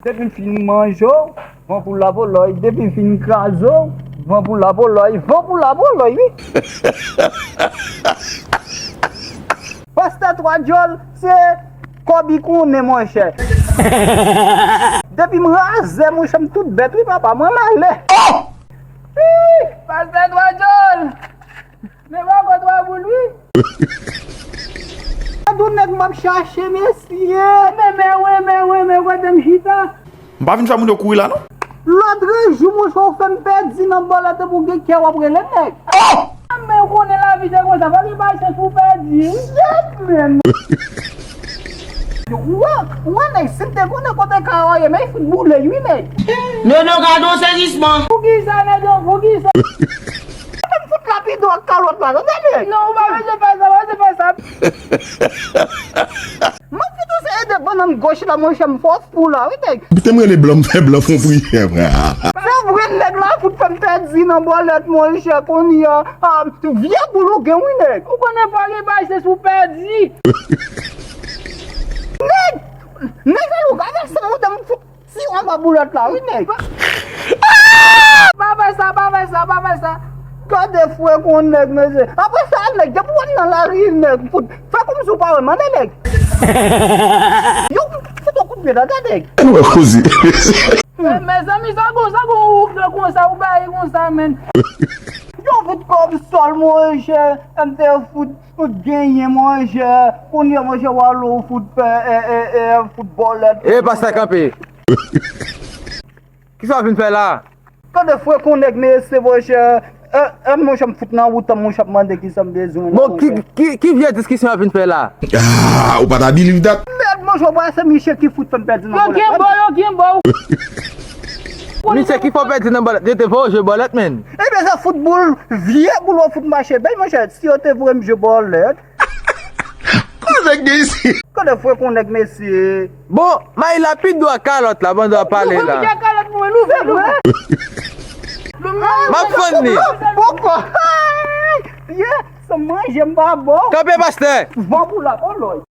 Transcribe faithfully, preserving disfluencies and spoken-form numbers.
Depi m fin manje w, van pou lapolòy. Depi m fin kraze w, van pou lapolòy. Van pou lapolòy, wi. Pastè Twa Djòl, se kòb i konnen, monchè. Depi m razè, monchè, m tout bèt, wi, papa. Mwen m ale. Pastè Twa Djòl. Men pa kò twa boul, wi. Gad yon nèg m ap chache, mesye. Men, men, wi, men, wi, men, kote m chita? M pa vin fè moun yo kouri la, non. Lòtrejou, monchè, ou fè m pèdi nan bòlèt, epi w gen kè w ap rele nèg. Men ou konnen lavi se konsa, pa gen bay chans pou pèdi. Shit, man. Ou wè, ou wè, nèg, si m te konnen kote kay ou ye, men fout boule, wi, nèg. Nono, gad yon sezisman. Poukisa, nèg, poukisa? M fout lapide w ak kalòt la, tande, nèg. Non, ou pa bezwen fè sa, pa bezwen fè sa. M ap fout ou se ede bannann goch la, monchè, m fò pou la, wi, nèg. Kite m rele blan, m fè blan fon priyè, frè. Se vre, nèg la fout fè m pèdi nan bòlèt, monchè, kounye a, ah, vye boul ou gen, wi, nèg. Ou konnen pa gen bay chans pou pèdi. Nèg, nèg la, ou gade sa, ou te m fout si anba boulèt la, wi, nèg. Pa fè sa, pa fè sa, pa fè sa. Gade fre kon nèg, mesye. Apre sa, nèg, depi w nan lari, nèg, fout, fè kòmsi w pa wè m, tande, nèg. Yo, fout yon kout pye, tande, nèg. Ann wè koze. Mezanmi, sa gon, sa gon ou pran konsa, ou bay konsa, menn. Yo fout kòb sòl, monchè. M te fout, fout genyen, monchè. Kounye a, monchè, w al ou fout fè, e, e, e, fout bòlèt. E, pastè, kanpe. Kisa w vin fè la? Tande fre kon nèg, mesye, monchè. E, e, monchè, m fout nan wout an, monchè, ap mande kisa m bezwen la, monchè. Bon, ki, ki, ki vye diskisyon w ap vin fè la? Ah, ou pa ta believe that? Mèd, monchè, w pa se misye ki fout fè m pèdi nan bòlèt la. Yo kenbe w, yo kenbe w. Misye ki fè w pèdi nan bòlèt, yo te voye w jwe bòlèt, menn. Ebyen, se fout boul, vye boul w fout mache bèy, monchè. Si yo te voye m jwe bòlèt. Kote nèg gen isi? Kote fre kon nèg, mesye? Bon, may lapide w ak kalòt la, pandan w ap pale la. Louvri kalòt mwen, louvri, louvri. M ap fann li. Poko. Pye, se manje m pa bon. Kanpe, pastè. Van pou lapolòy.